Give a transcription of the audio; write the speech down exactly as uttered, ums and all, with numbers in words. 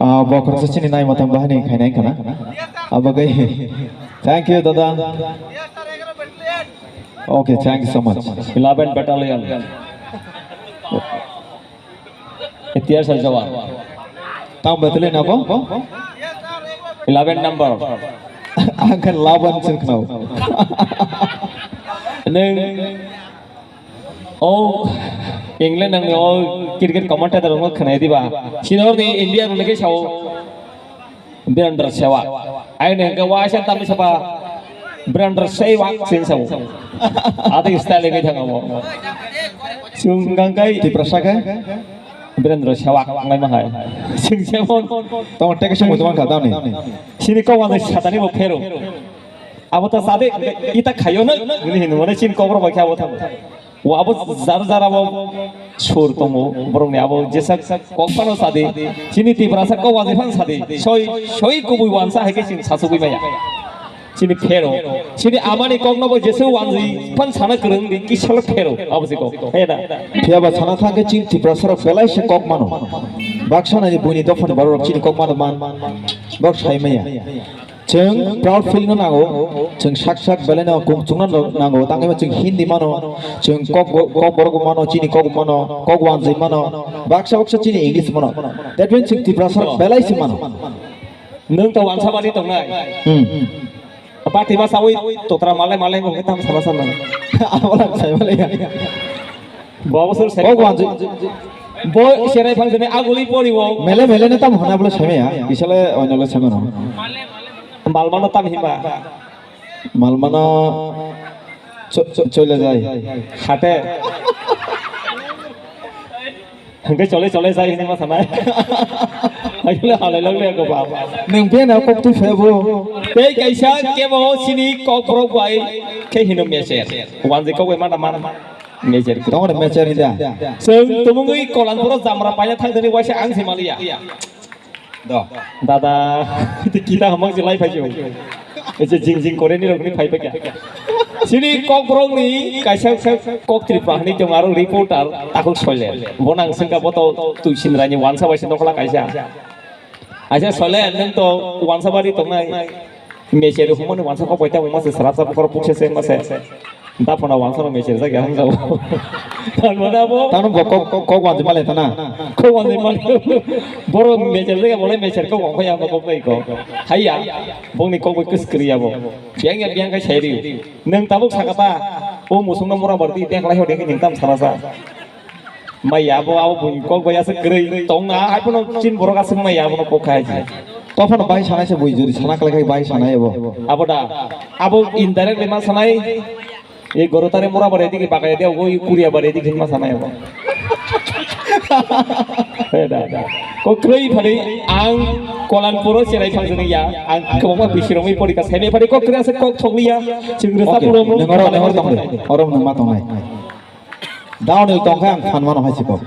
Ah, bo khoroksa chini nai matang bahani khainai khana. Abagwi. Thank you, dada. Okay, thank you so much. Eleven Battalion. Itihas Jawan. Tang battalion abo? Eleven number. Ang khan laban sir khnao. Neng, oh, England nang, oh, cricket commentator rok khnai diba? Sinor ni India rok ni ke sao. Birendra Sehwag. Ai neng ke waisa tamni sapa Birendra Sehwag sin sao. Ati style ke thang amo. Sung gang kai. Tiprasa ke? Birendra Sehwag ngai mahai. Sing semon. Tong tek sung mutuman kha tamni. Sini kok wani satani bo phero. Abo ta sade ita khayo na. Ini hinu mana sini kok ro bakha abo thang. Wa abo jar jar abo sur tongo, borokni abo jesa kok phano sadi, chini Tiprasa kok wajwi phan sadi, soi, soi kubui wansa hai khe chini sasugwi maya. Chini phero, chini amani kokno bo jesa wanjwi phan sana kwrwng di, kisalo phero, abo se kok. He da. Phiya ba sana thang khe chini Tiprasa rok belai se kok mano. Baksa nani buini dophani borok rok chini kok mano man, bok sai maya. Chwng proud feel no nango, chwng sak sak belai no kung chungna no nango, tangwi chwng Hindi mano, chwng kok bo-, kok borok bo mano, chini kok bo mano, kok wanjwi mano, baksa baksa chini English mano. That means chwng Tiprasa rok belai se mano. Nwng to wansa bani tongnai. Hmm. Party ma sawi totra malai malai mo tam sama sama. Abo lang sai malai ya. Bo bosor sai. Kok wanjwi. Bo serai phang jene aguli pori wo. Mele mele ne tam hona bole seme ya. Isale oinole seme no. Malmano tam hima. Malmano cho-, cho-, chole jai. Hate. Hingke chole chole jai hini ma sanai. Hingke halai log le go ba. Nung be na kok tu fe bo. Tei kaisa kebo sini kok borok bai khe hino meser. Wanjwi kok bai mana mana. Mecher. Tongre mecher hinda. Chwng tumungwi Kolanpuro jamra paina thangdani waisa ang se maliya. Do. Dada, kita hamang se lai phaijo. Eje jing jing kore ni rokni phai pakya. Sini kok borok ni kaisa kok Tripura hani tong aro reporter takuk soile. Bonang sengka boto tuisin rani wansa waisa nokla kaisa. Aisa soile nung to wansa bari tongnai. Mecher humani wansa kok paita wngma se srap srap khoro pukse se wngma se. Da phona wansa no mecher jak ya hwnjao. Tamo da bo. Tamo bo kok, kok, kok wanjwi male tana. Kok wanjwi male. Boro mecher jak ya bole mecher kok wngkha ya kok bai ko. Haiya. Bongni kok bai kwskri ya bo. Biang ya biang kai sai ri. Nung tabuk sakata. O musung no mura bardi biang lai ho ding nung tam sana sa. Maya abo, abo buini kok bai aswk kwrwi tongna, hai phano chin borok aswk maya abono kok khai ji. To phano bai sanai se bui juri sana khlai khai bai sanai abo. Abo da, abo indirectly ma sanai, e goro tare mura bare digi bakaya dia, oi kuria bare digi ma sanai abo. He da, da. Kok kwrwi phani ang Kolanpuro cherai phang jani ya, ang kwbangma bisiromwi porika saimai phani kok kwrwi aswk kok thokliya, chwng rwchap Okay, rwmung. Neng oro, neng oro tong de, oro nung ma tongnai. Downhill tongkha ang phan mano hai se kok.